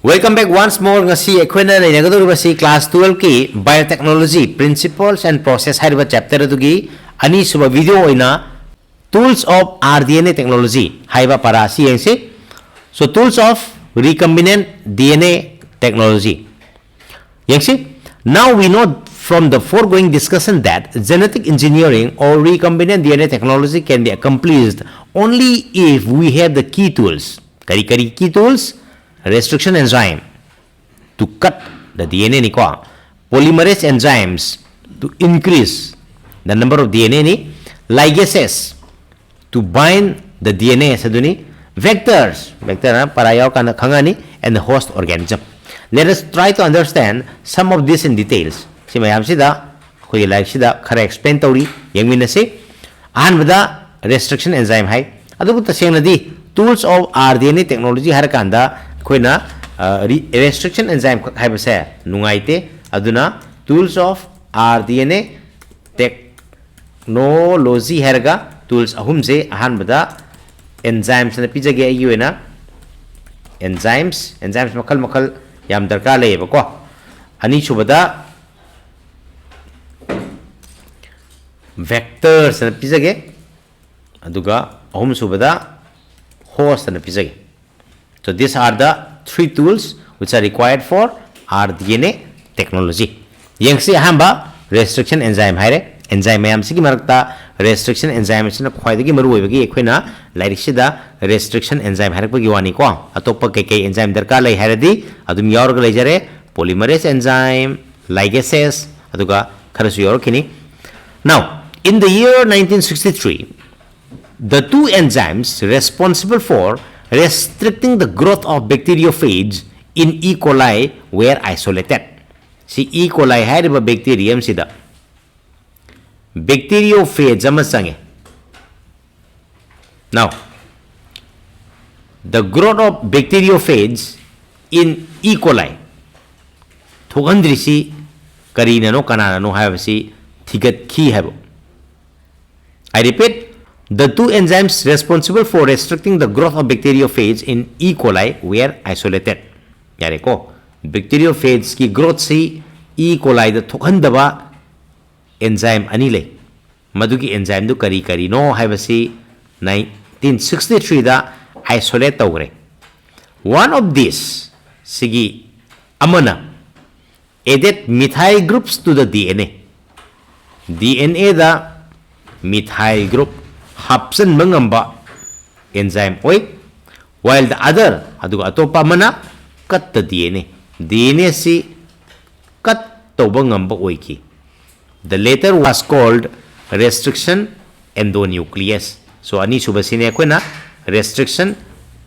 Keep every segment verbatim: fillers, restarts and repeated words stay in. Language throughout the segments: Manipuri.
Welcome back once more. ꯉꯁꯤ ꯑꯩꯈꯣꯏꯅ ꯅꯩꯅꯒꯗꯧꯔꯤꯕꯁꯤ class twelve ꯀꯤ Biotechnology Principles and Process ꯍꯥꯏꯔꯤꯕ chapter ꯑꯗꯨꯒꯤ ꯑꯅꯤꯁꯨꯕ video ꯑꯣꯏꯅ Tools of rDNA Technology ꯍꯥꯏꯕ ꯄꯔꯥ ꯑꯁꯤ ꯌꯦꯡꯁꯤ꯫ So, Tools of Recombinant D N A Technology. ꯌꯦꯡꯁꯤ꯫ Now we know from the foregoing discussion that genetic engineering or recombinant D N A technology can be accomplished only if we have the key tools. ꯀꯔꯤ ꯀꯔꯤ key tools? Restriction enzyme to cut the D N A ꯅꯤꯀꯣ, polymerase enzymes to increase the number of D N A ꯅꯤ, ligases to bind the D N A ꯑꯗꯨꯅꯤ, vectors, vector ꯅ ꯄꯔꯥ ꯌꯥꯎꯔꯀꯥꯟꯗ ꯈꯪꯉꯅꯤ, and the host organism. Let us try to understand some of this in details. ꯁꯤ ꯃꯌꯥꯝꯁꯤꯗ ꯑꯩꯈꯣꯏꯒꯤ ꯂꯥꯏꯔꯤꯛꯁꯤꯗ ꯈꯔ explain ꯇꯧꯔꯤ, ꯌꯦꯡꯃꯤꯟꯅꯁꯤ꯫ ꯑꯍꯥꯟꯕꯗ restriction enzyme ꯍꯥꯏ꯫ ꯑꯗꯨꯕꯨ ꯇꯁꯦꯡꯅꯗꯤ tools of rDNA technology ꯍꯥꯏꯔꯀꯥꯟꯗ ꯑꯩꯈꯣꯏꯅ restriction enzyme ꯈꯛ ꯍꯥꯏꯕꯁꯦ ꯅꯨꯡꯉꯥꯏꯇꯦ꯫ ꯑꯗꯨꯅ tools of rDNA technology ꯍꯥꯏꯔꯒ tools ꯑꯍꯨꯝꯁꯦ ꯑꯍꯥꯟꯕꯗ enzymes ꯑꯅ ꯄꯤꯖꯒꯦ꯫ ꯑꯩꯒꯤ ꯑꯣꯏꯅ enzymes, enzymes ꯃꯈꯜ ꯃꯈꯜ ꯌꯥꯝ ꯗꯔꯀꯥꯔ ꯂꯩꯌꯦꯕꯀꯣ꯫ ꯑꯅꯤꯁꯨꯕꯗ vectors ꯑꯅ ꯄꯤꯖꯒꯦ, ꯑꯗꯨꯒ ꯑꯍꯨꯝꯁꯨꯕꯗ host ꯑꯅ ꯄꯤꯖꯒꯦ꯫ So these are the three tools which are required for rDNA technology. ꯌꯦꯡꯁꯤ꯫ ꯑꯍꯥꯟꯕ restriction enzyme ꯍꯥꯏꯔꯦ꯫ Enzyme ꯃꯌꯥꯝꯁꯤꯒꯤ ꯃꯔꯛꯇ restriction enzyme ꯑꯁꯤꯅ ꯈ꯭ꯋꯥꯏꯗꯒꯤ ꯃꯔꯨ ꯑꯣꯏꯕꯒꯤ ꯑꯩꯈꯣꯏꯅ ꯂꯥꯏꯔꯤꯛꯁꯤꯗ restriction enzyme ꯍꯥꯏꯔꯛꯄꯒꯤ ꯋꯥꯅꯤꯀꯣ꯫ ꯑꯇꯣꯞꯄ ꯀꯩꯀꯩ enzyme ꯗꯔꯀꯥꯔ ꯂꯩ ꯍꯥꯏꯔꯗꯤ ꯑꯗꯨꯝ ꯌꯥꯎꯔꯒ ꯂꯩꯖꯔꯦ: polymerase enzyme, ligases, ꯑꯗꯨꯒ ꯈꯔꯁꯨ ꯌꯥꯎꯔꯛꯈꯤꯅꯤ꯫ Now, in the year nineteen sixty-three, the two enzymes responsible for restricting the growth of bacteriophage in E. coli were isolated. ꯁꯤ E. coli ꯍꯥꯏꯔꯤꯕ bacterium ꯁꯤꯗ bacteriophage ꯑꯃ ꯆꯪꯉꯦ꯫ Now, the growth of bacteriophage in E. coli ꯊꯣꯛꯍꯟꯗ꯭ꯔꯤꯁꯤ ꯀꯔꯤꯅꯅꯣ, ꯀꯅꯥꯅꯅꯣ ꯍꯥꯏꯕꯁꯤ ꯊꯤꯒꯠꯈꯤ ꯍꯥꯏꯕ꯫ I repeat, the two enzymes responsible for restricting the growth of bacteriophage in E. coli were isolated. ꯌꯥꯔꯦꯀꯣ? ꯕꯦꯛꯇꯤꯔꯤꯌꯣꯐꯦꯖꯀꯤ ꯒ꯭ꯔꯣꯠꯁꯤ ꯏ ꯀꯣꯂꯥꯏꯗ ꯊꯣꯛꯍꯟꯗꯕ ꯑꯦꯟꯖꯥꯏꯝ ꯑꯅꯤ ꯂꯩ꯫ ꯃꯗꯨꯒꯤ ꯑꯦꯟꯖꯥꯏꯝꯗꯨ ꯀꯔꯤ ꯀꯔꯤꯅꯣ ꯍꯥꯏꯕꯁꯤ ꯅꯥꯏꯟꯇꯤꯟ ꯁꯤꯛꯁꯇꯤ ꯊ꯭ꯔꯤꯗ ꯑꯥꯏꯁꯣꯂꯦꯠ ꯇꯧꯈ꯭ꯔꯦ꯫ One of these, ꯁꯤꯒꯤ ꯑꯃꯅ added methyl groups to the D N A꯫ D N Aꯗ methyl group ꯍꯥꯞꯆꯤꯟꯕ ꯉꯝꯕ ꯑꯦꯟꯖꯥꯏꯝ ꯑꯣꯏ꯫ While the other, ꯑꯗꯨꯒ ꯑꯇꯣꯞꯄ ꯑꯃꯅ cut the D N A꯫ D N A ꯁꯤ cut ꯇꯧꯕ ꯉꯝꯕ ꯑꯣꯏꯈꯤ꯫ The latter was called restriction endonuclease꯫ So, ꯑꯅꯤꯁꯨꯕꯁꯤꯅꯦ ꯑꯩꯈꯣꯏꯅ restriction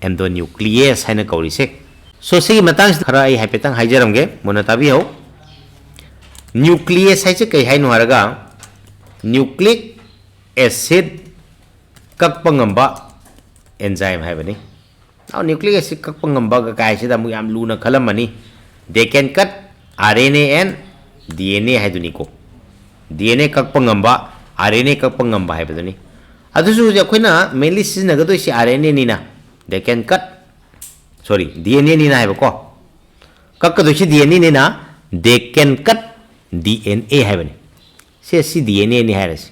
endonuclease ꯍꯥꯏꯅ ꯀꯧꯔꯤꯁꯦ꯫ So, ꯁꯤꯒꯤ ꯃꯇꯥꯡꯁꯤꯗ ꯈꯔ ꯑꯩ ꯍꯥꯏꯐꯦꯠꯇꯪ ꯍꯥꯏꯖꯔꯝꯒꯦ, ꯃꯨꯟꯅ ꯇꯥꯕꯤꯍꯧ꯫ Nuclease ꯍꯥꯏꯁꯦ ꯀꯩ ꯍꯥꯏꯅꯣ ꯍꯥꯏꯔꯒ, nucleic acid ꯀꯛꯄ ꯉꯝꯕ ꯑꯦꯟꯖꯥꯏꯝ ꯍꯥꯏꯕꯅꯤ꯫ Now, nucleic acid ꯀꯛꯄ ꯉꯝꯕ ꯀꯥꯏꯁꯤꯗ ꯑꯃꯨꯛ ꯌꯥꯝ ꯂꯨꯅ ꯈꯜꯂꯝꯃꯅꯤ꯫ They can cut R N A and D N A ꯍꯥꯏꯗꯨꯅꯤꯀꯣ꯫ D N A ꯀꯛꯄ ꯉꯝꯕ, R N A ꯀꯛꯄ ꯉꯝꯕ ꯍꯥꯏꯕꯗꯨꯅꯤ꯫ ꯑꯗꯨꯁꯨ ꯍꯧꯖꯤꯛ ꯑꯩꯈꯣꯏꯅ mainly ꯁꯤꯖꯤꯟꯅꯒꯗꯣꯏꯁꯤ R N A ꯅꯤꯅ꯫ They can cut, sorry, D N A ꯅꯤꯅ ꯍꯥꯏꯕꯀꯣ꯫ ꯀꯛꯀꯗꯣꯏꯁꯤ D N A ꯅꯤꯅ, they can cut D N A ꯍꯥꯏꯕꯅꯤ꯫ ꯁꯦ, ꯁꯤ D N A ꯅꯤ ꯍꯥꯏꯔꯁꯤ꯫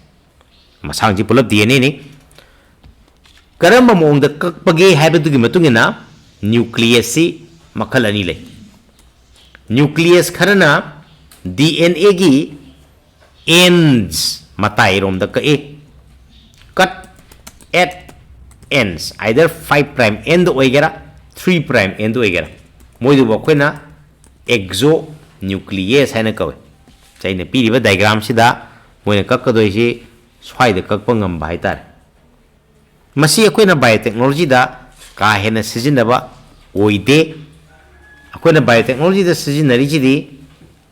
ꯃꯁꯥꯡꯁꯤ ꯄꯨꯂꯞ D N A ꯅꯤ꯫ ꯀꯔꯝꯕ ꯃꯑꯣꯡꯗ ꯀꯛꯄꯒꯦ ꯍꯥꯏꯕꯗꯨꯒꯤ ꯃꯇꯨꯡ ꯏꯟꯅ nuclease ꯁꯤ ꯃꯈꯜ ꯑꯅꯤ ꯂꯩ꯫ Nuclease ꯈꯔꯅ D N A ꯒꯤ ends, ꯃꯇꯥꯏꯔꯣꯝꯗ ꯀꯛꯏ꯫ Cut at ends, either five prime end ꯑꯣꯏꯒꯦꯔꯥ, three prime end ꯑꯣꯏꯒꯦꯔꯥ, ꯃꯣꯏꯗꯨꯕꯨ ꯑꯩꯈꯣꯏꯅ exonuclease ꯍꯥꯏꯅ ꯀꯧꯏ꯫ ꯁꯤ ꯑꯩꯅ ꯄꯤꯔꯤꯕ diagram ꯁꯤꯗ ꯃꯣꯏꯅ ꯀꯛꯀꯗꯣꯏꯁꯤ ꯁ꯭ꯋꯥꯏꯗ ꯀꯛꯄ ꯉꯝꯕ ꯍꯥꯏꯇꯥꯔꯦ꯫ ꯃꯁꯤ ꯑꯩꯈꯣꯏꯅ biotechnology ꯗ ꯀꯥ ꯍꯦꯟꯅ ꯁꯤꯖꯤꯟꯅꯕ ꯑꯣꯏꯗꯦ꯫ ꯑꯩꯈꯣꯏꯅ biotechnology ꯗ ꯁꯤꯖꯤꯟꯅꯔꯤꯁꯤꯗꯤ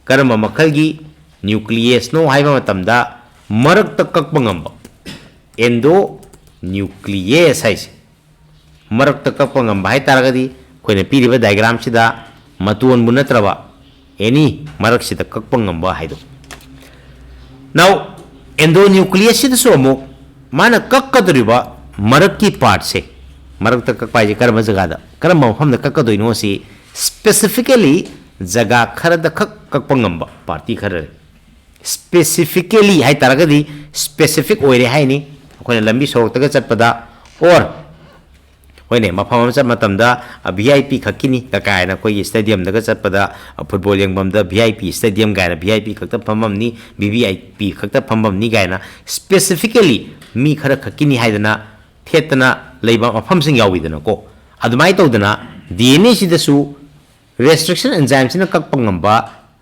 ꯀꯔꯝꯕ ꯃꯈꯜꯒꯤ nuclease ꯅꯣ ꯍꯥꯏꯕ ꯃꯇꯝꯗ, ꯃꯔꯛꯇ ꯀꯛꯄ ꯉꯝꯕ endonuclease ꯍꯥꯏꯁꯦ꯫ ꯃꯔꯛꯇ ꯀꯛꯄ ꯉꯝꯕ ꯍꯥꯏ ꯇꯥꯔꯒꯗꯤ, ꯑꯩꯈꯣꯏꯅ ꯄꯤꯔꯤꯕ diagram ꯁꯤꯗ ꯃꯇꯣꯟꯕꯨ ꯅꯠꯇ꯭ꯔꯕ any ꯃꯔꯛꯁꯤꯗ ꯀꯛꯄ ꯉꯝꯕ ꯍꯥꯏꯗꯣ꯫ Now, endonuclease ꯁꯤꯗꯁꯨ ꯑꯃꯨꯛ ꯃꯥꯅ ꯀꯛꯀꯗꯧꯔꯤꯕ ꯃꯔꯛꯀꯤ part ꯁꯦ, ꯃꯔꯛꯇ ꯀꯛꯄ ꯍꯥꯏꯁꯦ ꯀꯔꯝꯕ ꯖꯒꯥꯗ, ꯀꯔꯝꯕ ꯃꯐꯝꯗ ꯀꯛꯀꯗꯣꯏꯅꯣ ꯁꯤ Specifically ꯖꯒꯥ ꯈꯔꯗ ꯈꯛ ꯀꯛꯄ ꯉꯝꯕ party ꯈꯔ ꯂꯩ꯫ Specifically ꯍꯥꯏ ꯇꯥꯔꯒꯗꯤ specific ꯑꯣꯏꯔꯦ ꯍꯥꯏꯅꯤ꯫ ꯑꯩꯈꯣꯏꯅ ꯂꯝꯕꯤ ꯁꯣꯔꯣꯛꯇꯒ ꯆꯠꯄꯗ, or ꯍꯣꯏꯅꯦ, ꯃꯐꯝ ꯑꯃ ꯆꯠꯄ ꯃꯇꯝꯗ ꯚꯤ ꯑꯥꯏ ꯄꯤ ꯈꯛꯀꯤꯅꯤ ꯀꯥꯏꯅ, ꯑꯩꯈꯣꯏꯒꯤ stadium ꯗꯒ ꯆꯠꯄꯗ ꯐꯨꯠꯕꯣꯜ ꯌꯦꯡꯐꯝꯗ ꯚꯤ ꯑꯥꯏ ꯄꯤ, stadium ꯀꯥꯏꯅ ꯚꯤ ꯑꯥꯏ ꯄꯤ ꯈꯛꯇ ꯐꯝꯐꯝꯅꯤ, ꯚꯤ ꯚꯤ ꯑꯥꯏ ꯄꯤ ꯈꯛꯇ ꯐꯝꯐꯝꯅꯤ ꯀꯥꯏꯅ specifically ꯃꯤ ꯈꯔ ꯈꯛꯀꯤꯅꯤ ꯍꯥꯏꯗꯅ ꯊꯦꯠꯇꯅ ꯂꯩꯕ ꯃꯐꯝꯁꯤꯡ ꯌꯥꯎꯋꯤꯗꯅꯀꯣ꯫ ꯑꯗꯨꯃꯥꯏꯅ ꯇꯧꯗꯅ ꯗꯤ ꯑꯦꯟ ꯑꯦ ꯁꯤꯗꯁꯨ restriction enzyme ꯁꯤꯅ ꯀꯛꯄ ꯉꯝꯕ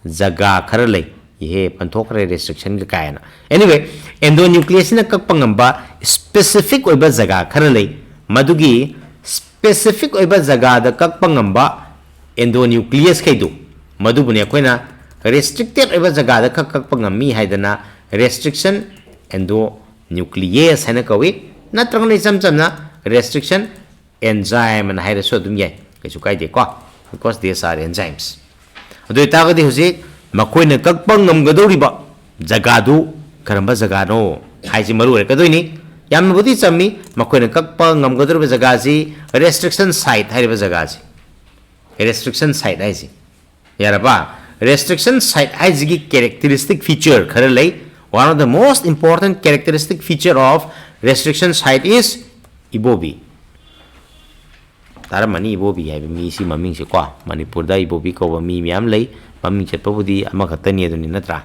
ꯖꯒꯥ ꯈꯔ ꯂꯩ꯫ ꯏꯍꯦ, ꯄꯟꯊꯣꯛꯈ꯭ꯔꯦ restriction ꯒ ꯀꯥꯏꯅ꯫ Anyway, endonuclease ꯁꯤꯅ ꯀꯛꯄ ꯉꯝꯕ specific ꯑꯣꯏꯕ ꯖꯒꯥ ꯈꯔ ꯂꯩ꯫ ꯃꯗꯨꯒꯤ specific ꯑꯣꯏꯕ ꯖꯒꯥꯗ ꯀꯛꯄ ꯉꯝꯕ endonuclease ꯈꯩꯗꯨ, ꯃꯗꯨꯕꯨꯅꯤ ꯑꯩꯈꯣꯏꯅ restricted ꯑꯣꯏꯕ ꯖꯒꯥꯗ ꯈꯛ ꯀꯛꯄ ꯉꯝꯃꯤ ꯍꯥꯏꯗꯅ restriction endonuclease ꯍꯥꯏꯅ ꯀꯧꯏ꯫ ꯅꯠꯇ꯭ꯔꯒꯅ ꯏꯆꯝ ꯆꯝꯅ restriction enzyme ꯑꯅ ꯍꯥꯏꯔꯁꯨ ꯑꯗꯨꯝ ꯌꯥꯏ, ꯀꯩꯁꯨ ꯀꯥꯏꯗꯦꯀꯣ, because these are enzymes꯫ ꯑꯗꯨ ꯑꯣꯏꯇꯥꯔꯒꯗꯤ ꯍꯧꯖꯤꯛ ꯃꯈꯣꯏꯅ ꯀꯛꯄ ꯉꯝꯒꯗꯧꯔꯤꯕ ꯖꯒꯥꯗꯨ ꯀꯔꯝꯕ ꯖꯒꯥꯅꯣ ꯍꯥꯏꯁꯤ ꯃꯔꯨ ꯑꯣꯏꯔꯛꯀꯗꯣꯏꯅꯤ꯫ ꯌꯥꯝꯅꯕꯨꯗꯤ ꯆꯝꯃꯤ, ꯃꯈꯣꯏꯅ ꯀꯛꯄ ꯉꯝꯒꯗꯧꯔꯤꯕ ꯖꯒꯥꯁꯤ restriction site ꯍꯥꯏꯔꯤꯕ ꯖꯒꯥꯁꯤ, restriction site ꯍꯥꯏꯁꯤ꯫ ꯌꯥꯔꯕ? Restriction site ꯍꯥꯏꯁꯤꯒꯤ characteristic feature ꯈꯔ ꯂꯩ꯫ One of the most important characteristic feature of restriction site is ꯏꯕꯣꯕꯤ꯫ ꯇꯥꯔꯝꯃꯅꯤ, ꯏꯕꯣꯕꯤ ꯍꯥꯏꯕ ꯃꯤꯁꯤ ꯃꯃꯤꯡꯁꯦꯀꯣ꯫ ꯃꯅꯤꯄꯨꯔꯗ ꯏꯕꯣꯕꯤ ꯀꯧꯕ ꯃꯤ ꯃꯌꯥꯝ ꯂꯩ꯫ ꯃꯃꯤꯡ ꯆꯠꯄꯕꯨꯗꯤ ꯑꯃꯈꯛꯇꯅꯤ ꯑꯗꯨꯅꯤ, ꯅꯠꯇ꯭ꯔꯥ?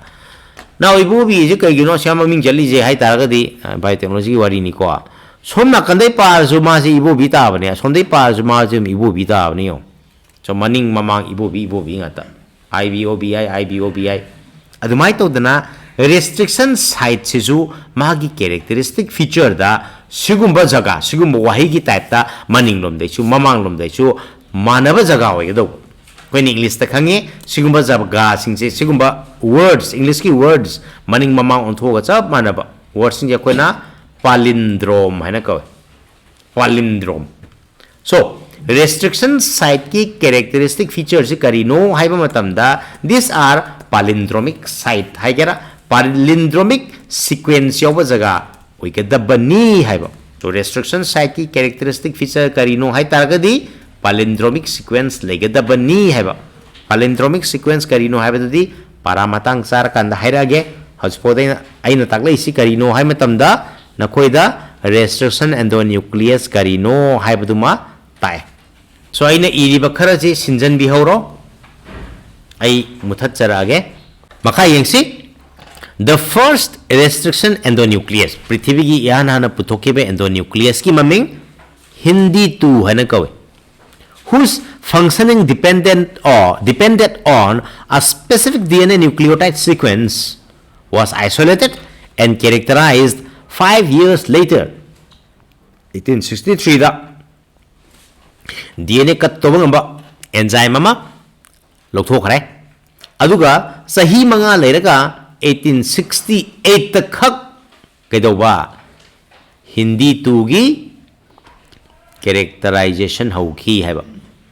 Now, ꯏꯕꯣꯕꯤꯁꯦ ꯀꯩꯒꯤꯅꯣ ꯑꯁꯨꯛ ꯌꯥꯝ ꯃꯃꯤꯡ ꯆꯠꯂꯤꯁꯦ ꯍꯥꯏ ꯇꯥꯔꯒꯗꯤ, biotechnology ꯒꯤ ꯋꯥꯔꯤꯅꯤꯀꯣ꯫ ꯁꯣꯝ ꯅꯥꯀꯟꯗꯩ ꯄꯥꯔꯁꯨ ꯃꯥꯁꯦ ꯏꯕꯣꯕꯤ ꯇꯥꯕꯅꯦ, ꯑꯁꯣꯝꯗꯩ ꯄꯥꯔꯁꯨ ꯃꯥꯁꯦ ꯑꯗꯨꯝ ꯏꯕꯣꯕꯤ ꯇꯥꯕꯅꯦ ꯌꯦꯡꯉꯣ꯫ So, ꯃꯅꯤꯡ ꯃꯃꯥꯡ ꯏꯕꯣꯕꯤ ꯏꯕꯣꯕꯤ ꯉꯥꯛꯇ꯫ I B O B I, I B O B I꯫ ꯑꯗꯨꯃꯥꯏꯅ ꯇꯧꯗꯅ restriction site ꯁꯤꯁꯨ ꯃꯥꯒꯤ characteristic feature ꯗ ꯁꯤꯒꯨꯝꯕ ꯖꯒꯥ, ꯁꯤꯒꯨꯝꯕ ꯋꯥꯍꯩꯒꯤ type ꯇ ꯃꯅꯤꯡꯂꯣꯝꯗꯩꯁꯨ ꯃꯃꯥꯡꯂꯣꯝꯗꯩꯁꯨ ꯃꯥꯟꯅꯕ ꯖꯒꯥ ꯑꯣꯏꯒꯗꯧꯕ꯫ ꯑꯩꯈꯣꯏꯅ English ꯇ ꯈꯪꯉꯤ, ꯁꯤꯒꯨꯝꯕ ꯖꯒꯥꯁꯤꯡꯁꯦ, ꯁꯤꯒꯨꯝꯕ words, English ꯀꯤ words ꯃꯅꯤꯡ ꯃꯃꯥꯡ ꯑꯣꯟꯊꯣꯛꯑꯒ ꯆꯞ ꯃꯥꯟꯅꯕ word ꯁꯤꯡꯁꯦ ꯑꯩꯈꯣꯏꯅ palindrome ꯍꯥꯏꯅ ꯀꯧꯋꯦ꯫ Palindrome꯫ So, restriction site ꯀꯤ characteristic feature ꯁꯤ ꯀꯔꯤꯅꯣ ꯍꯥꯏꯕ ꯃꯇꯝꯗ, these are palindromic site ꯍꯥꯏꯒꯦꯔꯥ, palindromic sequence ꯌꯥꯎꯕ ꯖꯒꯥ ꯑꯣꯏꯒꯗꯕꯅꯤ ꯍꯥꯏꯕ꯫ So, restriction site ꯀꯤ characteristic feature ꯀꯔꯤꯅꯣ ꯍꯥꯏ ꯇꯥꯔꯒꯗꯤ, palindromic sequence ꯂꯩꯒꯗꯕꯅꯤ ꯍꯥꯏꯕ꯫ Palindromic sequence ꯀꯔꯤꯅꯣ ꯍꯥꯏꯕꯗꯨꯗꯤ ꯄꯥꯔꯥ ꯃꯇꯥꯡ ꯆꯥꯔꯀꯥꯟꯗ ꯍꯥꯏꯔꯛꯑꯒꯦ꯫ ꯍꯧꯖꯤꯛꯐꯥꯎꯗ ꯑꯩꯅ ꯑꯩꯅ ꯇꯥꯛꯂꯛꯏꯁꯤ ꯀꯔꯤꯅꯣ ꯍꯥꯏꯕ ꯃꯇꯝꯗ, ꯅꯈꯣꯏꯗ restriction endonuclease ꯀꯔꯤꯅꯣ ꯍꯥꯏꯕꯗꯨꯃ ꯇꯥꯛꯑꯦ꯫ So ꯑꯩꯅ ꯏꯔꯤꯕ ꯈꯔꯁꯤ ꯁꯤꯟꯖꯟꯕꯤꯍꯧꯔꯣ, ꯑꯩ ꯃꯨꯊꯠꯆꯔꯛꯑꯒꯦ꯫ ꯃꯈꯥ ꯌꯦꯡꯁꯤ꯫ The first restriction endonuclease, ꯄ꯭ꯔꯤꯊꯤꯕꯤꯒꯤ ꯏꯍꯥꯟ ꯍꯥꯟꯅ ꯄꯨꯊꯣꯛꯈꯤꯕ endonucleaseꯀꯤ ꯃꯃꯤꯡ ꯍꯤꯟꯗꯤ ꯇꯨ ꯍꯥꯏꯅ ꯀꯧꯏ, whose functioning dependent or depended on a specific D N A nucleotide sequence, was isolated and characterized five years later, eighteen sixty-threeꯗ D N A cut ꯇꯧꯕ ꯉꯝꯕ enzyme ꯑꯃ ꯂꯧꯊꯣꯛꯈ꯭ꯔꯦ꯫ ꯑꯗꯨꯒ ꯆꯍꯤ ꯃꯉꯥ ꯂꯩꯔꯒ eighteen sixty-eightꯇ ꯈꯛ ꯀꯩꯗꯧꯕ? ꯍꯤꯟꯗꯤ ꯇꯨꯒꯤ characterization ꯍꯧꯈꯤ ꯍꯥꯏꯕ꯫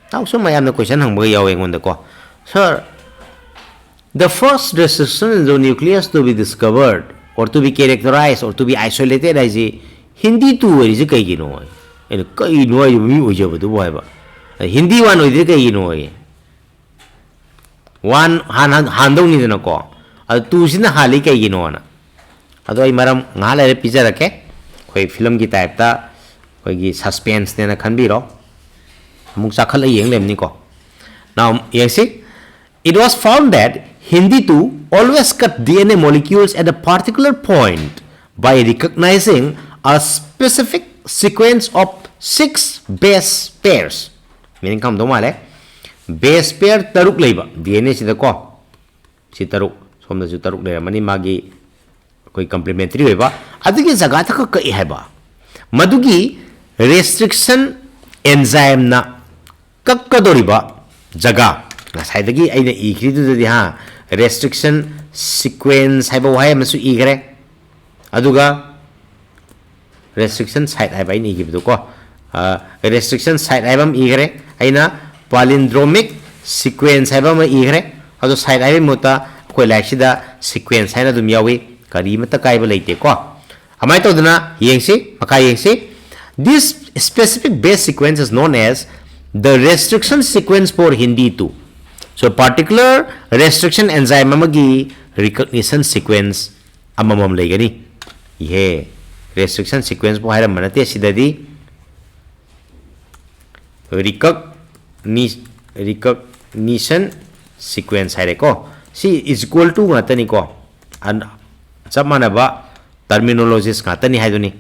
ꯅꯍꯥꯟꯃꯨꯛꯁꯨ ꯃꯌꯥꯝꯅ question ꯍꯪꯕꯒ ꯌꯥꯎꯋꯦ ꯑꯩꯉꯣꯟꯗꯀꯣ, "Sir, the first restriction endonuclease to be discovered or to be characterized or to be isolated ꯍꯥꯏꯁꯤ ꯍꯤꯟꯗꯤ ꯇꯨ ꯑꯣꯏꯔꯤꯁꯤ ꯀꯩꯒꯤꯅꯣ?" ꯑꯩꯅ, "ꯀꯩꯅꯣ ꯍꯥꯏꯁꯤꯕꯨ, ꯃꯤ ꯑꯣꯏꯖꯕꯗꯨꯕꯨ?" ꯍꯥꯏꯕ꯫ "ꯍꯤꯟꯗꯤ ꯋꯥꯟ ꯑꯣꯏꯗ꯭ꯔꯤ ꯀꯩꯒꯤꯅꯣ?" ꯍꯥꯏꯌꯦ꯫ ꯋꯥꯟ ꯍꯥꯟ-, ꯍꯥꯟ-, ꯍꯥꯟꯗꯧꯅꯤꯗꯅꯀꯣ꯫ ꯑꯗꯨ ꯇꯨꯁꯤꯅ ꯍꯥꯜꯂꯤ ꯀꯩꯒꯤꯅꯣꯅ꯫ ꯑꯗꯣ ꯑꯩ ꯃꯔꯝ ꯉꯥꯏꯍꯥꯛ ꯂꯩꯔ ꯄꯤꯖꯔꯛꯀꯦ꯫ ꯑꯩꯈꯣꯏ filmꯒꯤ typeꯇ ꯑꯩꯈꯣꯏꯒꯤ suspenseꯅꯦꯅ ꯈꯟꯕꯤꯔꯣ꯫ ꯑꯃꯨꯛ ꯆꯥꯈꯠꯂ ꯌꯦꯡ ꯂꯩꯔꯝꯅꯤꯀꯣ꯫ Now, ꯌꯦꯡꯁꯤ꯫ It was found that Hindi two always cut D N A molecules at a particular point by recognizing a specific sequence of six base pairs꯫ Meaning ꯈꯪꯗꯧ ꯃꯥꯜꯂꯦ꯫ Base pair ꯇꯔꯨꯛ ꯂꯩꯕ D N A ꯁꯤꯗꯀꯣ꯫ ꯁꯤ ꯇꯔꯨꯛ, ꯁꯣꯝꯗꯁꯨ ꯇꯔꯨꯛ ꯂꯩꯔꯝꯃꯅꯤ, ꯃꯥꯒꯤ ꯑꯩꯈꯣꯏ complementary ꯑꯣꯏꯕ꯫ ꯑꯗꯨꯒꯤ ꯖꯒꯥꯗ ꯈꯛ ꯀꯛꯏ ꯍꯥꯏꯕ꯫ ꯃꯗꯨꯒꯤ restriction enzymeꯅ ꯀꯛꯀꯗꯧꯔꯤꯕ ꯖꯒꯥ, ꯉꯁꯥꯏꯗꯒꯤ ꯑꯩꯅ ꯏꯈ꯭ꯔꯤꯗꯨꯗꯗꯤ, ꯍꯥ, restriction sequence ꯍꯥꯏꯕ ꯋꯥꯍꯩ ꯑꯃꯁꯨ ꯏꯈ꯭ꯔꯦ꯫ ꯑꯗꯨꯒ restriction site ꯍꯥꯏꯕ ꯑꯩꯅ ꯏꯈꯤꯕꯗꯣꯀꯣ, restriction site ꯍꯥꯏꯕ ꯑꯃ ꯏꯈ꯭ꯔꯦ꯫ ꯑꯩꯅ palindromic sequence ꯍꯥꯏꯕ ꯑꯃ ꯏꯈ꯭ꯔꯦ꯫ ꯑꯗꯣ site ꯍꯥꯏꯕꯒꯤ ꯃꯍꯨꯠꯇ ꯑꯩꯈꯣꯏ ꯂꯥꯏꯔꯤꯛꯁꯤꯗ sequence ꯍꯥꯏꯅ ꯑꯗꯨꯝ ꯌꯥꯎꯏ, ꯀꯔꯤꯃꯠꯇ ꯀꯥꯏꯕ ꯂꯩꯇꯦꯀꯣ꯫ ꯑꯗꯨꯃꯥꯏꯅ ꯇꯧꯗꯅ ꯌꯦꯡꯁꯤ, ꯃꯈꯥ ꯌꯦꯡꯁꯤ꯫ This specific base sequence is known as The restriction sequence for Hindi two. So particular restriction enzyme ꯑꯃꯒꯤ recognition sequence ꯑꯃꯃꯝ ꯂꯩꯒꯅꯤ꯫ ꯏꯍꯦ, restriction sequence ꯄꯨ ꯍꯥꯏꯔꯝꯕ ꯅꯠꯇꯦ ꯁꯤꯗꯗꯤ꯫ Recogni- recognition sequence ꯍꯥꯏꯔꯦꯀꯣ꯫ ꯁꯤ is equal to ꯉꯥꯛꯇꯅꯤꯀꯣ꯫ ꯑꯟ- ꯆꯞ ꯃꯥꯟꯅꯕ terminologies ꯉꯥꯛꯇꯅꯤ ꯍꯥꯏꯗꯨꯅꯤ꯫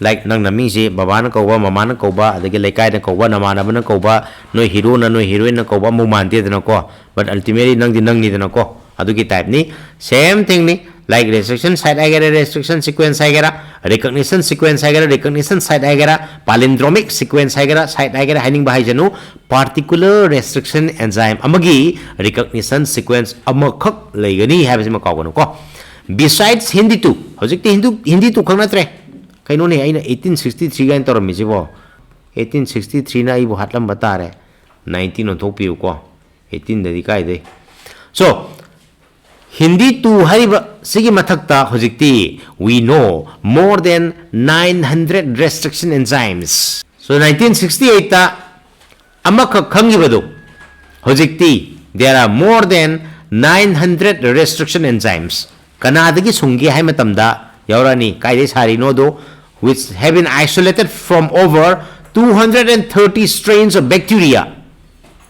Like ꯅꯪ ꯅꯃꯤꯡꯁꯤ ꯕꯕꯥꯅ ꯀꯧꯕ, ꯃꯃꯥꯅ ꯀꯧꯕ, ꯑꯗꯒꯤ ꯂꯩꯀꯥꯏꯅ ꯀꯧꯕ, ꯅꯃꯥꯟꯅꯕꯅ ꯀꯧꯕ, ꯅꯣꯏ heroꯅ, ꯅꯣꯏ heroineꯅ ꯀꯧꯕ ꯑꯃꯨꯛ ꯃꯥꯟꯗꯦꯗꯅꯀꯣ꯫ But ultimately ꯅꯪꯗꯤ ꯅꯪꯅꯤꯗꯅꯀꯣ꯫ ꯑꯗꯨꯒꯤ typeꯅꯤ꯫ Same thingꯅꯤ꯫ Like restriction site ꯍꯥꯏꯒꯦꯔꯥ, restriction sequence ꯍꯥꯏꯒꯦꯔꯥ, recognition sequence ꯍꯥꯏꯒꯦꯔꯥ, recognition site ꯍꯥꯏꯒꯦꯔꯥ, palindromic sequence ꯍꯥꯏꯒꯦꯔꯥ, site ꯍꯥꯏꯒꯦꯔꯥ, ꯍꯥꯏꯅꯤꯡꯕ ꯍꯥꯏꯖꯅꯨ꯫ Particular restriction enzyme ꯑꯃꯒꯤ recognition sequence ꯑꯃꯈꯛ ꯂꯩꯒꯅꯤ ꯍꯥꯏꯕꯁꯤꯃ ꯀꯥꯎꯒꯅꯨꯀꯣ꯫ Besides Hindi two, ꯍꯧꯖꯤꯛꯇꯤ Hindi, Hindi two ꯈꯛ ꯅꯠꯇ꯭ꯔꯦ꯫ ꯀꯩꯅꯣꯅꯦ, ꯑꯩꯅ eighteen sixty three ꯀꯥꯏꯅ ꯇꯧꯔꯝꯃꯤꯁꯤꯕꯣ? Eighteen sixty three ꯅ ꯑꯩꯕꯨ ꯍꯥꯠꯂꯝꯕ ꯇꯥꯔꯦ꯫ Nineteen ꯑꯣꯟꯊꯣꯛꯄꯤꯌꯨꯀꯣ꯫ Eighteen ꯗꯗꯤ ꯀꯥꯏꯗꯩ? So, Hindi two ꯍꯥꯏꯔꯤꯕ ꯁꯤꯒꯤ ꯃꯊꯛꯇ ꯍꯧꯖꯤꯛꯇꯤ we know more than nine hundred restriction enzymes. So nineteen sixty eight ꯇ ꯑꯃꯈꯛ ꯈꯪꯈꯤꯕꯗꯨ ꯍꯧꯖꯤꯛꯇꯤ there are more than nine hundred restriction enzymes. ꯀꯅꯥꯗꯒꯤ ꯁꯨꯡꯒꯦ ꯍꯥꯏ ꯃꯇꯝꯗ ꯌꯥꯎꯔꯛꯑꯅꯤ, ꯀꯥꯏꯗꯩ ꯁꯥꯔꯤꯅꯣꯗꯣ, which have been isolated from over two hundred and thirty strains of bacteria.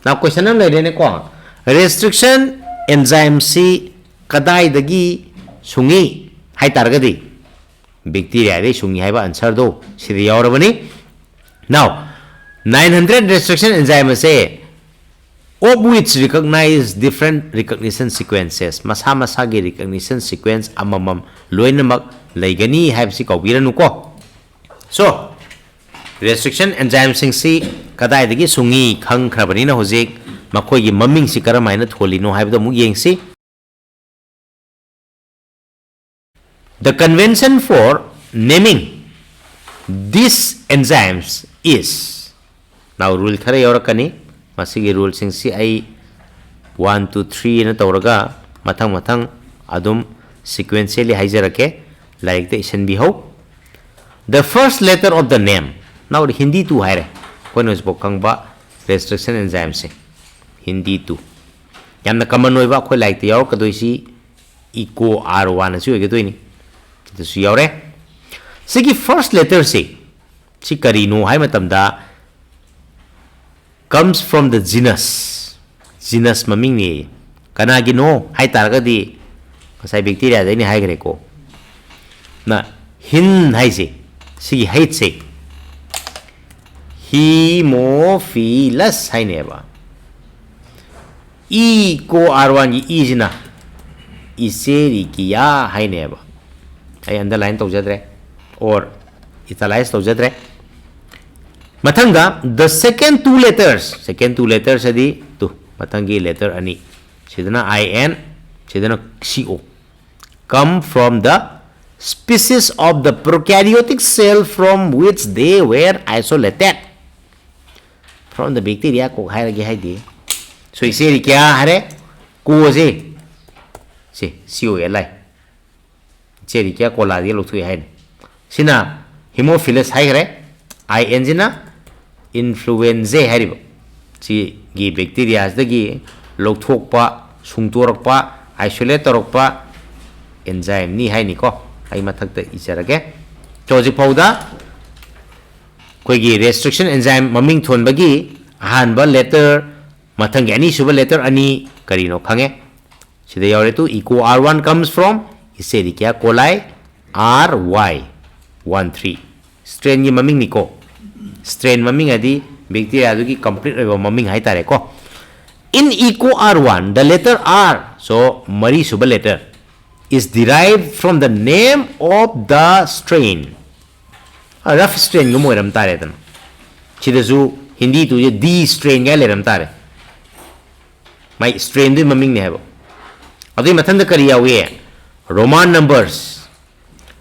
Now question ꯑꯃ ꯂꯩꯔꯦꯅꯦꯀꯣ, restriction enzyme ꯁꯤ ꯀꯗꯥꯏꯗꯒꯤ ꯁꯨꯡꯉꯤ ꯍꯥꯏ ꯇꯥꯔꯒꯗꯤ bacteria ꯗꯒꯤ ꯁꯨꯡꯉꯤ ꯍꯥꯏꯕ answer ꯗꯣ ꯁꯤꯗ ꯌꯥꯎꯔꯕꯅꯤ꯫ Now nine hundred restriction enzyme ꯑꯁꯦ of which recognize different recognition sequences, ꯃꯁꯥ ꯃꯁꯥꯒꯤ recognition sequence ꯑꯃꯃꯝ ꯂꯣꯏꯅꯃꯛ ꯂꯩꯒꯅꯤ ꯍꯥꯏꯕꯁꯤ ꯀꯥꯎꯕꯤꯔꯅꯨꯀꯣ꯫ So restriction enzyme ꯁꯤꯡꯁꯤ ꯀꯗꯥꯏꯗꯒꯤ ꯁꯨꯡꯉꯤ ꯈꯪꯈ꯭ꯔꯕꯅꯤꯅ ꯍꯧꯖꯤꯛ ꯃꯈꯣꯏꯒꯤ ꯃꯃꯤꯡꯁꯤ ꯀꯔꯝꯍꯥꯏꯅ ꯊꯣꯜꯂꯤꯅꯣ ꯍꯥꯏꯕꯗꯣ ꯑꯃꯨꯛ ꯌꯦꯡꯁꯤ꯫ The convention for naming these enzymes is, now rule ꯈꯔ ꯌꯥꯎꯔꯛꯀꯅꯤ꯫ ꯃꯁꯤꯒꯤ rule ꯁꯤꯡꯁꯤ ꯑꯩ one, two, three ꯅ ꯇꯧꯔꯒ ꯃꯊꯪ ꯃꯊꯪ ꯑꯗꯨꯝ sequentially ꯍꯥꯏꯖꯔꯛꯀꯦ꯫ ꯂꯥꯏꯔꯤꯛꯇ ꯏꯁꯤꯟꯕꯤꯍꯧ꯫ The first letter of the name, now Hindi two ꯍꯥꯏꯔꯦ, ꯑꯩꯈꯣꯏꯅ ꯍꯧꯖꯤꯛꯐꯥꯎ ꯈꯪꯕ Restriction enzyme ꯁꯦ, ꯍꯤꯟꯗꯤ ꯇꯨ꯫ ꯌꯥꯝꯅ common ꯑꯣꯏꯕ, ꯑꯩꯈꯣꯏ ꯂꯥꯏꯔꯤꯛꯇ ꯌꯥꯎꯔꯛꯀꯗꯣꯏꯁꯤ ꯏꯀꯣ ꯑꯥꯔ ꯋꯥꯟ ꯑꯁꯤ ꯑꯣꯏꯒꯗꯣꯏꯅꯤ꯫ ꯑꯗꯨꯁꯨ ꯌꯥꯎꯔꯦ꯫ ꯁꯤꯒꯤ first letter ꯁꯦ, ꯁꯤ ꯀꯔꯤꯅꯣ ꯍꯥꯏ ꯃꯇꯝꯗ, comes from the genus, genus ꯃꯃꯤꯡꯅꯤ꯫ ꯀꯅꯥꯒꯤꯅꯣ ꯍꯥꯏ ꯇꯥꯔꯒꯗꯤ, ꯉꯁꯥꯏ bacteria ꯗ ꯑꯩꯅ ꯍꯥꯏꯈ꯭ꯔꯦꯀꯣ꯫ ꯅ ꯍꯤꯟ ꯍꯥꯏꯁꯦ, ꯁꯤꯒꯤ H ꯁꯦ Haemophilus ꯍꯥꯏꯅꯦꯕ꯫ ꯏꯀꯣ ꯑꯥꯔ ꯋꯥꯟꯒꯤ ꯏꯁꯤꯅ Escherichia ꯍꯥꯏꯅꯦꯕ꯫ ꯑꯩ underline ꯇꯧꯖꯗ꯭ꯔꯦ, or italize ꯇꯧꯖꯗ꯭ꯔꯦ꯫ ꯃꯊꯪꯗ, the second two letters, second two letters ꯑꯗꯤ ꯇꯨ, ꯃꯊꯪꯒꯤ letter ꯑꯅꯤ, ꯁꯤꯗꯅ I N, ꯁꯤꯗꯅ C O, come from the species of the prokaryotic cell from which they were isolated from the bacteria꯫ ꯀꯣꯛ ꯍꯥꯏꯔꯒꯦ ꯍꯥꯏꯗꯤ, so Escherichia ꯍꯥꯏꯔꯦ, ꯀꯣꯁꯦ, ꯁꯤ C O L I, Escherichia coli ꯗꯒꯤ ꯂꯧꯊꯣꯛꯑꯦ ꯍꯥꯏꯅꯤ꯫ ꯁꯤꯅ Haemophilus ꯍꯥꯏꯈ꯭ꯔꯦ, I N ꯁꯤꯅ Influenzae ꯍꯥꯏꯔꯤꯕ, ꯁꯤꯒꯤ bacteria ꯁꯤꯗꯒꯤ ꯂꯧꯊꯣꯛꯄ, ꯁꯨꯡꯇꯣꯔꯛꯄ, isolate ꯇꯧꯔꯛꯄ enzyme ꯅꯤ ꯍꯥꯏꯅꯤꯀꯣ꯫ ꯑꯩ ꯃꯊꯛꯇ ꯏꯖꯔꯒꯦ꯫ So, ꯍꯧꯖꯤꯛ ꯐꯥꯎꯗ ꯑꯩꯈꯣꯏꯒꯤ restriction enzyme ꯃꯃꯤꯡ ꯊꯣꯟꯕꯒꯤ ꯑꯍꯥꯟꯕ letter, ꯃꯊꯪꯒꯤ ꯑꯅꯤꯁꯨꯕ letter ꯑꯅꯤ ꯀꯔꯤꯅꯣ ꯈꯪꯉꯦ꯫ ꯁꯤꯗ ꯌꯥꯎꯔꯦ two, eco R one comes from Escherichia coli R Y one three꯫ Strain ꯒꯤ ꯃꯃꯤꯡꯅꯤꯀꯣ꯫ Strain ꯃꯃꯤꯡ ꯍꯥꯏꯗꯤ bacteria ꯗꯨꯒꯤ complete ꯑꯣꯏꯕ ꯃꯃꯤꯡ ꯍꯥꯏꯇꯥꯔꯦꯀꯣ꯫ In Eco R one, the letter R, so ꯃꯔꯤꯁꯨꯕ letter, is derived from the name of the strain꯫ ꯑ, rough strain ꯒꯨꯝꯕ ꯑꯣꯏꯔꯝ ꯇꯥꯔꯦꯗꯅ꯫ ꯁꯤꯗꯁꯨ ꯍꯤꯟꯗꯤ ꯇꯨꯁꯦ D strain ꯒꯥꯏ ꯂꯩꯔꯝ ꯇꯥꯔꯦ꯫ ꯃꯥꯏ strain ꯗꯨꯒꯤ ꯃꯃꯤꯡꯅꯦ ꯍꯥꯏꯕ꯫ ꯑꯗꯨꯒꯤ ꯃꯊꯪꯗ ꯀꯔꯤ ꯌꯥꯎꯏ? Roman numbers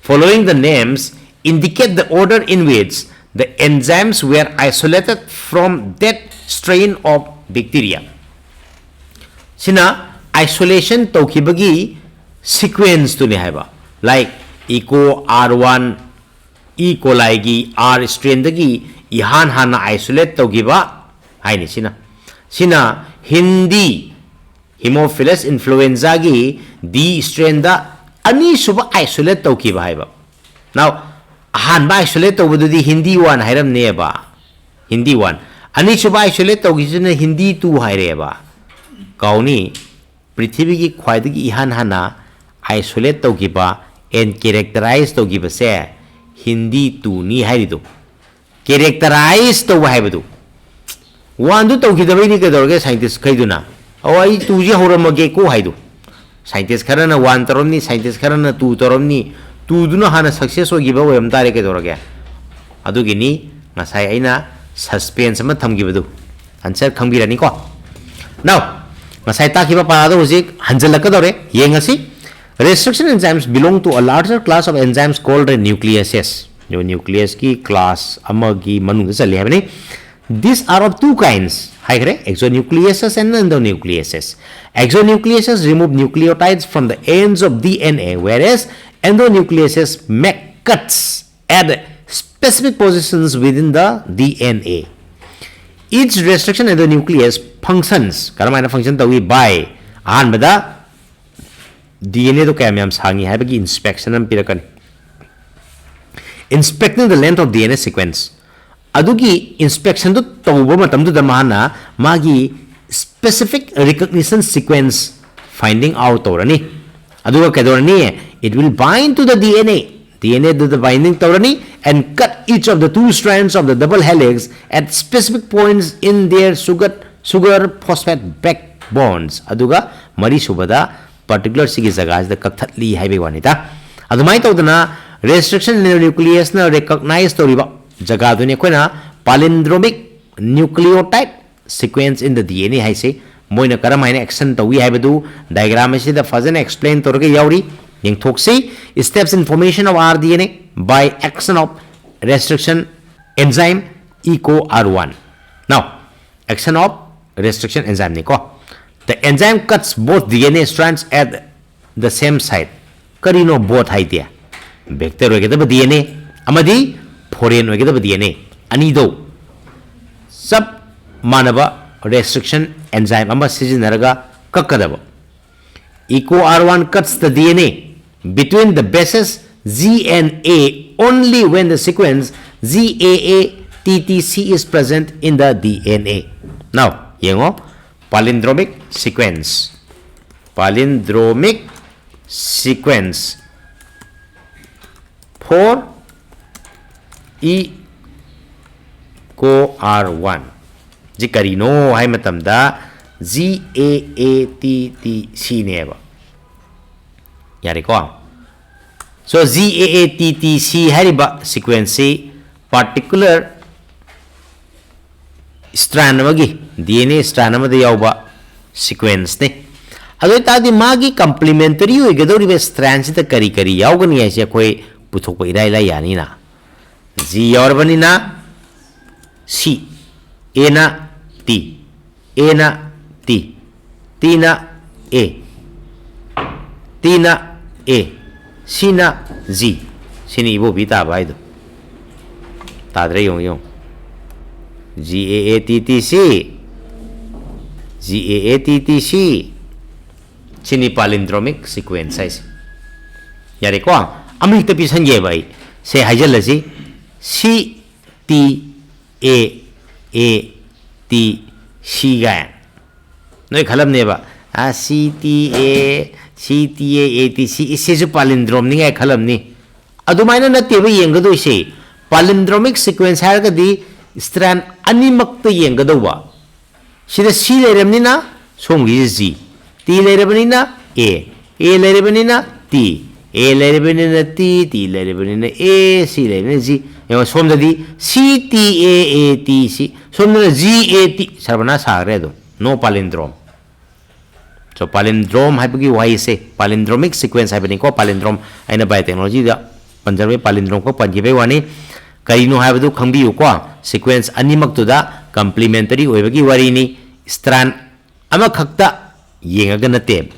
following the names indicate the order in which the enzymes were isolated from that strain of bacteria. ꯁꯤꯅ isolation ꯇꯧꯈꯤꯕꯒꯤ sequence ꯇꯨꯅꯤ ꯍꯥꯏꯕ꯫ Like, Eco R one, E. coli ꯒꯤ R strain ꯗꯒꯤ ꯏꯍꯥꯟ ꯍꯥꯟꯅ isolate ꯇꯧꯈꯤꯕ ꯍꯥꯏꯅꯤ꯫ ꯁꯤꯅ ꯁꯤꯅ ꯍꯤꯟꯗꯤ Haemophilus influenzaꯒꯤ D strainꯗ ꯑꯅꯤꯁꯨꯕ isolate ꯇꯧꯈꯤꯕ ꯍꯥꯏꯕ꯫ Now, ꯑꯍꯥꯟꯕ isolate ꯇꯧꯕꯗꯨꯗꯤ Hindi one ꯍꯥꯏꯔꯝꯅꯦꯕ, Hindi one꯫ ꯑꯅꯤꯁꯨꯕ isolate ꯇꯧꯈꯤꯕꯁꯤꯅ Hindi two ꯍꯥꯏꯔꯦꯕ꯫ ꯀꯥꯎꯅꯤ, ꯄ꯭ꯔꯤꯊꯤꯕꯤꯒꯤ ꯈ꯭ꯋꯥꯏꯗꯒꯤ ꯏꯍꯥꯟ ꯍꯥꯟꯅ isolate ꯇꯧꯈꯤꯕ and characterize ꯇꯧꯈꯤꯕꯁꯦ Hindi twoꯅꯤ ꯍꯥꯏꯔꯤꯗꯣ꯫ Characterize ꯇꯧꯕ ꯍꯥꯏꯕꯗꯨ꯫ Oneꯗꯨ ꯇꯧꯈꯤꯗꯕꯩꯅꯤ ꯀꯩꯗꯧꯔꯒꯦ scientist ꯈꯩꯗꯨꯅ꯫ "ꯑꯣ, ꯑꯩ twoꯁꯤ ꯍꯧꯔꯝꯃꯒꯦꯀꯣ" ꯍꯥꯏꯗꯣ꯫ Scientist ꯈꯔꯅ one ꯇꯧꯔꯝꯅꯤ, scientist ꯈꯔꯅ two ꯇꯧꯔꯝꯅꯤ꯫ Twoꯗꯨꯅ ꯍꯥꯟꯅ success ꯑꯣꯏꯈꯤꯕ ꯑꯣꯏꯔꯝ ꯇꯥꯔꯦ ꯀꯩꯗꯧꯔꯒꯦ꯫ ꯑꯗꯨꯒꯤꯅꯤ ꯉꯁꯥꯏ ꯑꯩꯅ suspense ꯑꯃ ꯊꯝꯈꯤꯕꯗꯨ꯫ Answer ꯈꯪꯕꯤꯔꯅꯤꯀꯣ꯫ Now, ꯉꯁꯥꯏ ꯇꯥꯛꯈꯤꯕ ꯄꯥꯔꯥꯗꯣ ꯍꯧꯖꯤꯛ ꯍꯟꯖꯜꯂꯛꯀꯗꯧꯔꯦ, ꯌꯦꯡꯉꯁꯤ꯫ Restriction enzymes belong to a larger class of enzymes called nucleases꯫ Nucleaseꯀꯤ class ꯑꯃꯒꯤ ꯃꯅꯨꯡꯗ ꯆꯜꯂꯤ ꯍꯥꯏꯕꯅꯤ꯫ These are of two kinds ꯍꯥꯏꯈ꯭ꯔꯦ, exonucleases and endonucleases꯫ Exonucleases remove nucleotides from the ends of D N A, whereas endonucleases make cuts at specific positions within the D N A. Each restriction endonuclease functions, ꯀꯔꯝꯍꯥꯏꯅ function ꯇꯧꯏ? By, ꯑꯍꯥꯟꯕꯗ D N Aꯗꯣ ꯀꯌꯥꯝ ꯌꯥꯝ ꯁꯥꯡꯉꯤ ꯍꯥꯏꯕꯒꯤ inspection ꯑꯃ ꯄꯤꯔꯛꯀꯅꯤ꯫ Inspecting the length of D N A sequence꯫ ꯑꯗꯨꯒꯤ inspectionꯗꯨ ꯇꯧꯕ ꯃꯇꯝꯗꯨꯗ ꯃꯥꯅ ꯃꯥꯒꯤ specific recognition sequence finding out ꯇꯧꯔꯅꯤ꯫ ꯑꯗꯨꯒ ꯀꯩꯗꯧꯔꯅꯤ? It will bind to the D N A꯫ D N Aꯗꯨꯗ binding ꯇꯧꯔꯅꯤ and cut each of the two strands of the double helix at specific points in their sugar, sugar phosphate backbones꯫ ꯑꯗꯨꯒ ꯃꯔꯤꯁꯨꯕꯗ particular ꯁꯤꯒꯤ ꯖꯒꯥꯁꯤꯗ ꯀꯛꯊꯠꯂꯤ ꯍꯥꯏꯕꯒꯤ ꯋꯥꯅꯤꯗ꯫ ꯑꯗꯨꯃꯥꯏꯅ ꯇꯧꯗꯅ restriction nucleaseꯅ recognize ꯇꯧꯔꯤꯕ ꯖꯒꯥꯗꯨꯅꯤ ꯑꯩꯈꯣꯏꯅ palindromic nucleotide sequence in the D N A ꯍꯥꯏꯁꯤ꯫ ꯃꯣꯏꯅ ꯀꯔꯝ ꯍꯥꯏꯅ action ꯇꯧꯏ ꯍꯥꯏꯕꯗꯨ diagram ꯑꯁꯤꯗ ꯐꯖꯅ explain ꯇꯧꯔꯒ ꯌꯥꯎꯔꯤ, ꯌꯦꯡꯊꯣꯛꯁꯤ꯫ Steps in formation of R D N A by action of restriction enzyme E co R one꯫ Now, action of restriction enzymeꯅꯤꯀꯣ꯫ The enzyme cuts both D N A strands at the same site꯫ ꯀꯔꯤꯅꯣ both ꯍꯥꯏꯗꯤ? Vector ꯑꯣꯏꯒꯗꯕ D N A ꯑꯃꯗꯤ foreign ꯑꯣꯏꯒꯗꯕ D N A ꯑꯅꯤꯗꯣ ꯆꯞ ꯃꯥꯟꯅꯕ restriction enzyme ꯑꯃ ꯁꯤꯖꯤꯟꯅꯔꯒ ꯀꯛꯀꯗꯕ꯫ ECO R one cuts the D N A between the bases G and A only when the sequence G A A T T C is present in the D N A. Now, ꯌꯦꯡꯉꯣ, palindromic sequence, palindromic sequence for ECO R one ꯁꯤ ꯀꯔꯤꯅꯣ ꯍꯥꯏ ꯃꯇꯝꯗ, G A A T T C ꯅꯦꯕ꯫ ꯌꯥꯔꯦꯀꯣ? So, G A A T T C ꯍꯥꯏꯔꯤꯕ sequence ꯁꯤ particular strand ꯑꯃꯒꯤ, D N A strand ꯑꯃꯗ ꯌꯥꯎꯕ sequence ꯅꯤ꯫ ꯑꯗꯨ ꯑꯣꯏꯇꯥꯔꯗꯤ ꯃꯥꯒꯤ complementary ꯑꯣꯏꯒꯗꯧꯔꯤꯕ strand ꯁꯤꯗ ꯀꯔꯤ ꯀꯔꯤ ꯌꯥꯎꯒꯅꯤ ꯍꯥꯏꯁꯦ ꯑꯩꯈꯣꯏ ꯄꯨꯊꯣꯛꯄ ꯏꯔꯥꯏ ꯂꯥꯏ ꯌꯥꯅꯤꯅ꯫ G ꯌꯥꯎꯔꯕꯅꯤꯅ C, A ꯅ T, A ꯅ T, T ꯅ A, T ꯅ A, C ꯅ G, ꯁꯤꯅꯤ ꯏꯕꯣꯕꯤ ꯇꯥꯕ ꯍꯥꯏꯗꯣ꯫ ꯇꯥꯗ꯭ꯔꯦ, ꯌꯦꯡꯉꯨ, ꯌꯦꯡꯉꯨ꯫ G A A T T C, G A A T T C, ꯁꯤꯅꯤ palindromic sequence ꯍꯥꯏꯁꯦ꯫ ꯌꯥꯔꯦꯀꯣ? ꯑꯃ ꯍꯦꯛꯇ ꯄꯤꯁꯟꯒꯦꯕ ꯑꯩ꯫ ꯁꯦ ꯍꯥꯏꯖꯜꯂꯁꯤ, C T A A T C ꯒꯥꯏ꯫ ꯅꯣꯏ ꯈꯜꯂꯝꯅꯦꯕ, ꯑ, C T A, C T A A T C, ꯁꯤꯁꯨ palindrome ꯅꯤ ꯀꯥꯏ ꯈꯜꯂꯝꯅꯤ꯫ ꯑꯗꯨꯃꯥꯏꯅ ꯅꯠꯇꯦꯕ ꯌꯦꯡꯒꯗꯣꯏꯁꯦ꯫ Palindromic sequence ꯍꯥꯏꯔꯒꯗꯤ strand ꯑꯅꯤꯃꯛꯇ ꯌꯦꯡꯒꯗꯧꯕ꯫ ꯁꯤꯗ C ꯂꯩꯔꯕꯅꯤꯅ ꯁꯣꯝꯒꯤꯁꯦ G, T ꯂꯩꯔꯕꯅꯤꯅ A, A ꯂꯩꯔꯕꯅꯤꯅ T, A ꯂꯩꯔꯕꯅꯤꯅ T, T ꯂꯩꯔꯕꯅꯤꯅ A, C ꯂꯩꯔꯕꯅꯤꯅ G꯫ ꯌꯦꯡꯉꯣ, ꯁꯣꯝꯗꯗꯤ C T A A T C, ꯁꯣꯝꯗꯅ G A T, ꯁꯔꯕꯅꯥ ꯁꯥꯈ꯭ꯔꯦ ꯑꯗꯨꯝ, no palindrome꯫ So, palindrome ꯍꯥꯏꯕꯒꯤ ꯋꯥꯍꯩꯁꯦ palindromic sequence ꯍꯥꯏꯕꯅꯤꯀꯣ꯫ Palindrome ꯑꯩꯅ biotechnology ꯗ ꯄꯟꯖꯔꯝꯃꯤ, palindrome ꯈꯛ ꯄꯟꯈꯤꯕꯒꯤ ꯋꯥꯅꯤ꯫ ꯀꯔꯤꯅꯣ ꯍꯥꯏꯕꯗꯨ ꯈꯪꯕꯤꯌꯨꯀꯣ꯫ Sequence ꯑꯅꯤꯃꯛꯇꯨꯗ complementary ꯑꯣꯏꯕꯒꯤ ꯋꯥꯔꯤꯅꯤ, strand ꯑꯃꯈꯛꯇ ꯌꯦꯡꯉꯒ ꯅꯠꯇꯦ꯫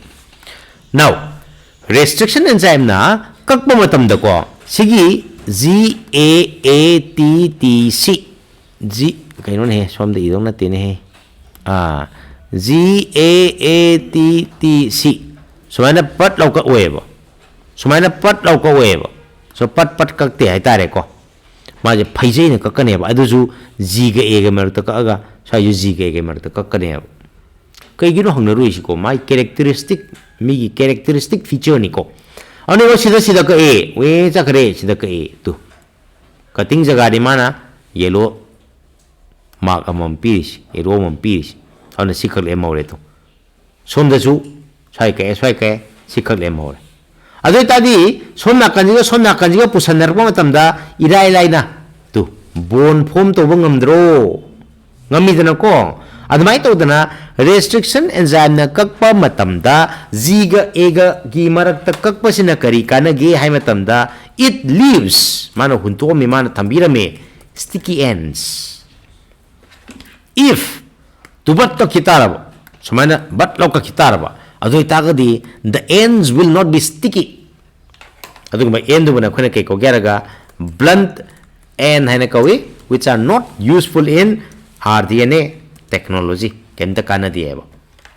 Now, restriction enzyme ꯅ ꯀꯛꯄ ꯃꯇꯝꯗꯀꯣ, ꯁꯤꯒꯤ G A A T T C, G, ꯀꯩꯅꯣꯅꯦꯍꯦ, ꯁꯣꯝꯗ ꯏꯗꯧ ꯅꯠꯇꯦꯅꯦꯍꯦ꯫ ꯑꯥ, G A A T T C꯫ ꯁꯨꯃꯥꯏꯅ ꯄꯠ ꯂꯧ ꯀꯛꯑꯣꯏꯕ꯫ ꯁꯨꯃꯥꯏꯅ ꯄꯠ ꯂꯧ ꯀꯛꯑꯣꯏꯕ꯫ ꯁꯣ ꯄꯠ ꯄꯠ ꯀꯛꯇꯦ ꯍꯥꯏꯇꯥꯔꯦꯀꯣ꯫ ꯃꯥꯁꯦ ꯐꯩꯖꯩꯅ ꯀꯛꯀꯅꯦꯕ꯫ ꯑꯗꯨꯁꯨ G ꯒ A ꯒ ꯃꯔꯛꯇ ꯀꯛꯑꯒ ꯁ꯭ꯋꯥꯏꯁꯨ G ꯒ A ꯒ ꯃꯔꯛꯇ ꯀꯛꯀꯅꯦꯕ꯫ ꯀꯩꯒꯤꯅꯣ ꯍꯪꯅꯔꯨꯏꯁꯤꯀꯣ? ꯃꯥꯏ characteristic, ꯃꯤꯒꯤ characteristic featureꯅꯤꯀꯣ꯫ ꯑꯗꯨꯅꯦꯕ ꯁꯤꯗ, ꯁꯤꯗ ꯀꯛꯑꯦ, ꯋꯦ ꯆꯠꯈ꯭ꯔꯦ, ꯁꯤꯗ ꯀꯛꯑꯦ꯫ ꯇꯨ꯫ Cutting ꯖꯒꯥꯗꯤ ꯃꯥꯅ yellow mark ꯑꯃꯃꯝ ꯄꯤꯔꯤꯁꯤ, arrow ꯑꯃꯃꯝ ꯄꯤꯔꯤꯁꯤ꯫ ꯑꯗꯨꯅ ꯁꯤ ꯈꯛ ꯂꯦꯝꯍꯧꯔꯦ ꯇꯨ꯫ ꯁꯣꯝꯗꯁꯨ ꯁ꯭ꯋꯥꯏ ꯀꯛꯑꯦ, ꯁ꯭ꯋꯥꯏ ꯀꯛꯑꯦ, ꯁꯤ ꯈꯛ ꯂꯦꯝꯍꯧꯔꯦ꯫ ꯑꯗꯨ ꯑꯣꯏ ꯇꯥꯔꯗꯤ ꯁꯣꯝ ꯅꯥꯀꯟꯁꯤꯒ ꯁꯣꯝ ꯅꯥꯀꯟꯁꯤꯒ ꯄꯨꯁꯟꯅꯔꯛꯄ ꯃꯇꯝꯗ ꯏꯔꯥꯏ ꯂꯥꯏꯅ ꯇꯨ bond form ꯇꯧꯕ ꯉꯝꯗ꯭ꯔꯣ? ꯉꯝꯃꯤꯗꯅꯀꯣ? ꯑꯗꯨꯃꯥꯏꯅ ꯇꯧꯗꯅ restriction enzymeꯅ ꯀꯛꯄ ꯃꯇꯝꯗ G ꯒ A ꯒꯒꯤ ꯃꯔꯛꯇ ꯀꯛꯄꯁꯤꯅ ꯀꯔꯤ ꯀꯥꯟꯅꯒꯦ ꯍꯥꯏ ꯃꯇꯝꯗ, it leaves, ꯃꯥꯅ ꯍꯨꯟꯇꯣꯛꯑꯝꯃꯤ, ꯃꯥꯅ ꯊꯝꯕꯤꯔꯝꯃꯤ, sticky ends꯫ If ꯇꯨꯕꯠ ꯀꯛꯈꯤ ꯇꯥꯔꯕ, ꯁꯨꯃꯥꯏꯅ ꯕꯠ ꯂꯧ ꯀꯛꯈꯤ ꯇꯥꯔꯕ, ꯑꯗꯨ ꯑꯣꯏꯇꯥꯔꯒꯗꯤ the ends will not be sticky꯫ ꯑꯗꯨꯒꯨꯝꯕ endꯗꯨꯕꯨꯅ ꯑꯩꯈꯣꯏꯅ ꯀꯩ ꯀꯧꯒꯦ ꯍꯥꯏꯔꯒ blunt end ꯍꯥꯏꯅ ꯀꯧꯏ, which are not useful in rDNA technology꯫ ꯀꯩꯝꯇ ꯀꯥꯟꯅꯗꯦ ꯍꯥꯏꯕ꯫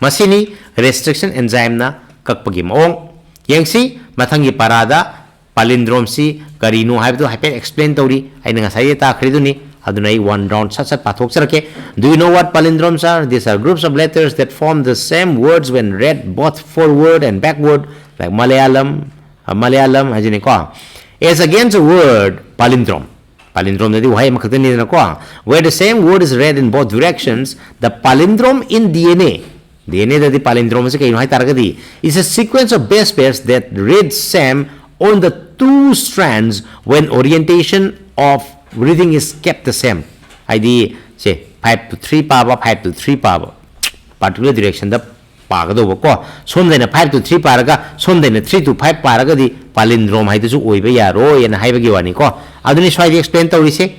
ꯃꯁꯤꯅꯤ restriction enzymeꯅ ꯀꯛꯄꯒꯤ ꯃꯑꯣꯡ꯫ ꯌꯦꯡꯁꯤ ꯃꯊꯪꯒꯤ ꯄꯥꯔꯥꯗ palindromeꯁꯤ ꯀꯔꯤꯅꯣ ꯍꯥꯏꯕꯗꯨ ꯍꯥꯏꯐꯦꯠ explain ꯇꯧꯔꯤ꯫ ꯑꯩꯅ ꯉꯁꯥꯏꯗꯩ ꯇꯥꯛꯈ꯭ꯔꯤꯗꯨꯅꯤ꯫ ꯑꯗꯨꯅ ꯑꯩ one round ꯁꯠ ꯁꯠ ꯄꯥꯊꯣꯛꯆꯔꯛꯀꯦ꯫ Do you know what palindromes are? These are groups of letters that form the same words when read both forward and backward, like Malayalam, uh, Malayalam ꯍꯥꯏꯁꯤꯅꯤꯀꯣ꯫ As against the word palindrome, palindromeꯗꯗꯤ ꯋꯥꯍꯩ ꯑꯃꯈꯛꯇꯅꯤꯗꯅꯀꯣ꯫ Where the same word is read in both directions, the palindrome in DNA, DNAꯗꯗꯤ palindrome ꯑꯁꯤ ꯀꯩꯅꯣ ꯍꯥꯏ ꯇꯥꯔꯒꯗꯤ, is a sequence of base pairs that read same on the two strands when orientation of reading is kept the same꯫ ꯍꯥꯏꯗꯤ ꯁꯦ, five to three ꯄꯥꯕ, five to three ꯄꯥꯕ, particular directionꯗ ꯄꯥꯒꯗꯧꯕꯀꯣ꯫ ꯁꯣꯝꯗꯩꯅ five to three ꯄꯥꯔꯒ ꯁꯣꯝꯗꯩꯅ three to five ꯄꯥꯔꯒꯗꯤ palindrome ꯍꯥꯏꯗꯨꯁꯨ ꯑꯣꯏꯕ ꯌꯥꯔꯣꯏꯅ ꯍꯥꯏꯕꯒꯤ ꯋꯥꯅꯤꯀꯣ꯫ ꯑꯗꯨꯅꯤ ꯁ꯭ꯋꯥꯏꯗ explain ꯇꯧꯔꯤꯁꯦ꯫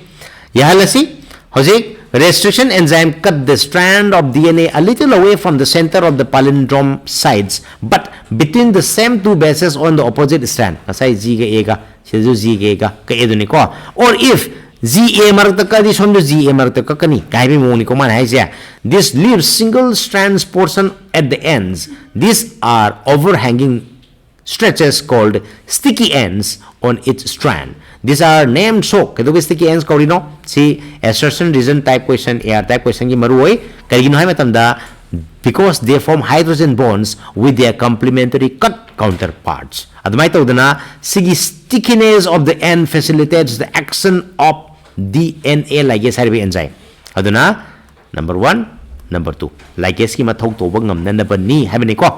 ꯌꯥꯍꯜꯂꯁꯤ꯫ ꯍꯧꯖꯤꯛ restriction enzyme cut the strand of DNA a little away from the center of the palindrome sides, but between the same two bases on the opposite strand. ꯉꯁꯥꯏ G ꯒ A ꯒ, ꯁꯤꯗꯁꯨ G ꯒ A ꯒ ꯀꯛꯑꯦ ꯑꯗꯨꯅꯤꯀꯣ꯫ Or if G A ꯃꯔꯛꯇ ꯀꯛꯑꯗꯤ ꯁꯣꯝꯗ G A ꯃꯔꯛꯇ ꯀꯛꯀꯅꯤ ꯀꯥꯏꯕꯒꯤ ꯃꯑꯣꯡꯅꯤꯀꯣ ꯃꯥꯅ ꯍꯥꯏꯁꯦ꯫ This leaves single strands portion at the ends. These are overhanging stretches called sticky ends on each strand. These are named so. ꯀꯩꯗꯧꯕꯩ sticky ends ꯀꯧꯔꯤꯅꯣ? ꯁꯤ assertion reason type question, A R type question ꯒꯤ ꯃꯔꯨ ꯑꯣꯏ꯫ ꯀꯔꯤꯒꯤꯅꯣ ꯍꯥꯏ ꯃꯇꯝꯗ, because they form hydrogen bonds with their complementary cut counterparts. ꯑꯗꯨꯃꯥꯏꯅ ꯇꯧꯗꯅ ꯁꯤꯒꯤ stickiness of the end facilitates the action of D N A ligase ꯍꯥꯏꯔꯤꯕ enzyme꯫ ꯑꯗꯨꯅ number one, number two, ligaseꯀꯤ ꯃꯊꯧ ꯇꯧꯕ ꯉꯝꯅꯅꯕꯅꯤ ꯍꯥꯏꯕꯅꯤꯀꯣ꯫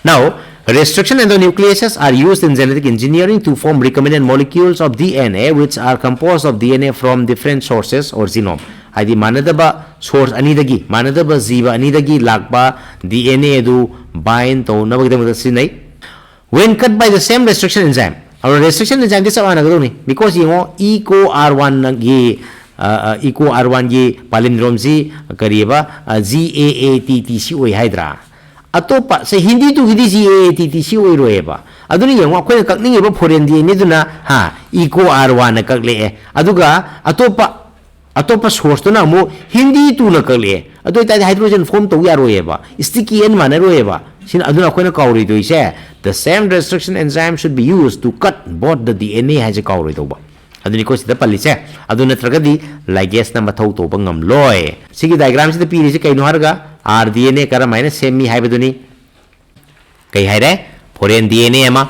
Now, restriction endonucleases are used in genetic engineering to form recombinant molecules of D N A which are composed of D N A from different sources or genome. ꯍꯥꯏꯗꯤ ꯃꯥꯟꯅꯗꯕ source ꯑꯅꯤꯗꯒꯤ, ꯃꯥꯟꯅꯗꯕ ꯖꯤꯕ ꯑꯅꯤꯗꯒꯤ ꯂꯥꯛꯄ D N A ꯑꯗꯨ bind ꯇꯧꯅꯕꯒꯤꯗꯃꯛꯇ ꯁꯤꯖꯤꯟꯅꯩ꯫ When cut by the same restriction enzyme, ꯑꯗꯨ restriction enzymeꯗꯤ ꯆꯞ ꯃꯥꯟꯅꯒꯗꯧꯅꯤ, because ꯌꯦꯡꯉꯣ, E co R one ꯒꯤ, E co R one ꯒꯤ palindromeꯁꯤ ꯀꯔꯤꯑꯕ, G A A T T C ꯑꯣꯏ ꯍꯥꯏꯗ꯭ꯔꯥ? ꯑꯇꯣꯞꯄ ꯁꯦ Hindi ꯇꯨꯒꯤꯗꯤ G A A T T C ꯑꯣꯏꯔꯣꯏꯑꯕ꯫ ꯑꯗꯨꯅ ꯌꯦꯡꯉꯣ, ꯑꯩꯈꯣꯏꯅ ꯀꯛꯅꯤꯡꯉꯤꯕ foreign DNAꯗꯨꯅ, ꯍꯥ, E co R one ꯀꯛꯂꯛꯑꯦ, ꯑꯗꯨꯒ ꯑꯇꯣꯞꯄ ꯑꯇꯣꯞꯄ sourceꯇꯨꯅ ꯑꯃꯨꯛ ꯍꯤꯟꯗꯤ ꯇꯨꯅ ꯀꯛꯂꯛꯑꯦ꯫ ꯑꯗꯨ ꯑꯣꯏꯇꯥꯔꯗꯤ hydrogen form ꯇꯧ ꯌꯥꯔꯣꯏꯑꯕ, sticky end ꯃꯥꯟꯅꯔꯣꯏꯑꯕ꯫ ꯁꯤꯅ, ꯑꯗꯨꯅ ꯑꯩꯈꯣꯏꯅ ꯀꯥꯎꯔꯣꯏꯗꯣꯏꯁꯦ, the same restriction enzyme should be used to cut both the D N A ꯍꯥꯏꯁꯦ ꯀꯥꯎꯔꯣꯏꯗꯧꯕ꯫ ꯑꯗꯨꯅꯤꯀꯣ ꯁꯤꯗ ꯄꯜꯂꯤꯁꯦ꯫ ꯑꯗꯨ ꯅꯠꯇ꯭ꯔꯒꯗꯤ ligaseꯅ ꯃꯊꯧ ꯇꯧꯕ ꯉꯝꯂꯣꯏ꯫ ꯁꯤꯒꯤ diagramꯁꯤꯗ ꯄꯤꯔꯤꯁꯦ ꯀꯩꯅꯣ ꯍꯥꯏꯔꯒ, rDNA ꯀꯔꯝꯍꯥꯏꯅ ꯁꯦꯝꯃꯤ ꯍꯥꯏꯕꯗꯨꯅꯤ꯫ ꯀꯩ ꯍꯥꯏꯔꯦ? Foreign D N A ꯑꯃ,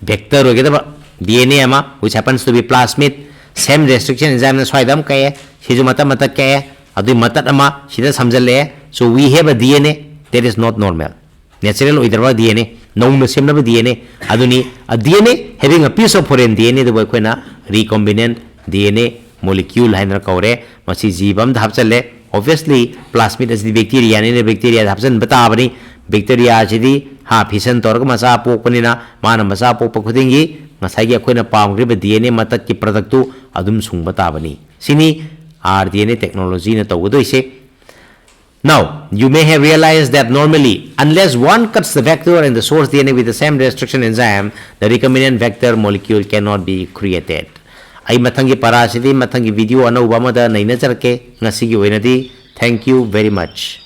vector ꯑꯣꯏꯒꯗꯕ D N A ꯑꯃ, which happens to be plasmid, same restriction enzymeꯅ ꯁ꯭ꯋꯥꯏꯗ ꯑꯃ ꯀꯛꯑꯦ, ꯁꯤꯁꯨ ꯃꯇꯠ ꯃꯇꯠ ꯀꯛꯑꯦ, ꯑꯗꯨꯏ ꯃꯇꯠ ꯑꯃ ꯁꯤꯗ ꯁꯝꯖꯜꯂꯛꯑꯦ꯫ So we have a D N A that is not normal, natural ꯑꯣꯏꯗ꯭ꯔꯕ D N A, ꯅꯧꯅ ꯁꯦꯝꯅꯕ D N A꯫ ꯑꯗꯨꯅꯤ, a D N A having a piece of foreign D N A ꯑꯗꯨꯕꯨ ꯑꯩꯈꯣꯏꯅ recombinant D N A molecule ꯍꯥꯏꯅ ꯀꯧꯔꯦ꯫ ꯃꯁꯤ ꯖꯤꯕ ꯑꯃꯗ ꯍꯥꯞꯆꯜꯂꯦ꯫ Obviously, plasmid ꯑꯁꯤꯗꯤ bacteriaꯅꯤꯅ bacteriaꯗ ꯍꯥꯞꯆꯤꯟꯕ ꯇꯥꯕꯅꯤ꯫ Bacteriaꯁꯤꯗꯤ, ꯍꯥ, fission ꯇꯧꯔꯒ ꯃꯆꯥ ꯄꯣꯛꯄꯅꯤꯅ, ꯃꯥꯅ ꯃꯆꯥ ꯄꯣꯛꯄ ꯈꯨꯗꯤꯡꯒꯤ ꯉꯁꯥꯏꯒꯤ ꯑꯩꯈꯣꯏꯅ ꯄꯥꯝꯈ꯭ꯔꯤꯕ D N A ꯃꯇꯠꯀꯤ productꯇꯨ ꯑꯗꯨꯝ ꯁꯨꯡꯕ ꯇꯥꯕꯅꯤ꯫ ꯁꯤꯅꯤ rDNA technologyꯅ ꯇꯧꯒꯗꯣꯏꯁꯦ꯫ Now, you may have realized that normally, unless one cuts the vector and the source D N A with the same restriction enzyme, the recombinant vector molecule cannot be created. ꯑꯩ ꯃꯊꯪꯒꯤ ꯄꯔꯥꯁꯤꯗꯤ ꯃꯊꯪꯒꯤ video ꯑꯅꯧꯕ ꯑꯃꯗ ꯅꯩꯅꯖꯔꯛꯀꯦ꯫ ꯉꯁꯤꯒꯤ ꯑꯣꯏꯅꯗꯤ thank you very much꯫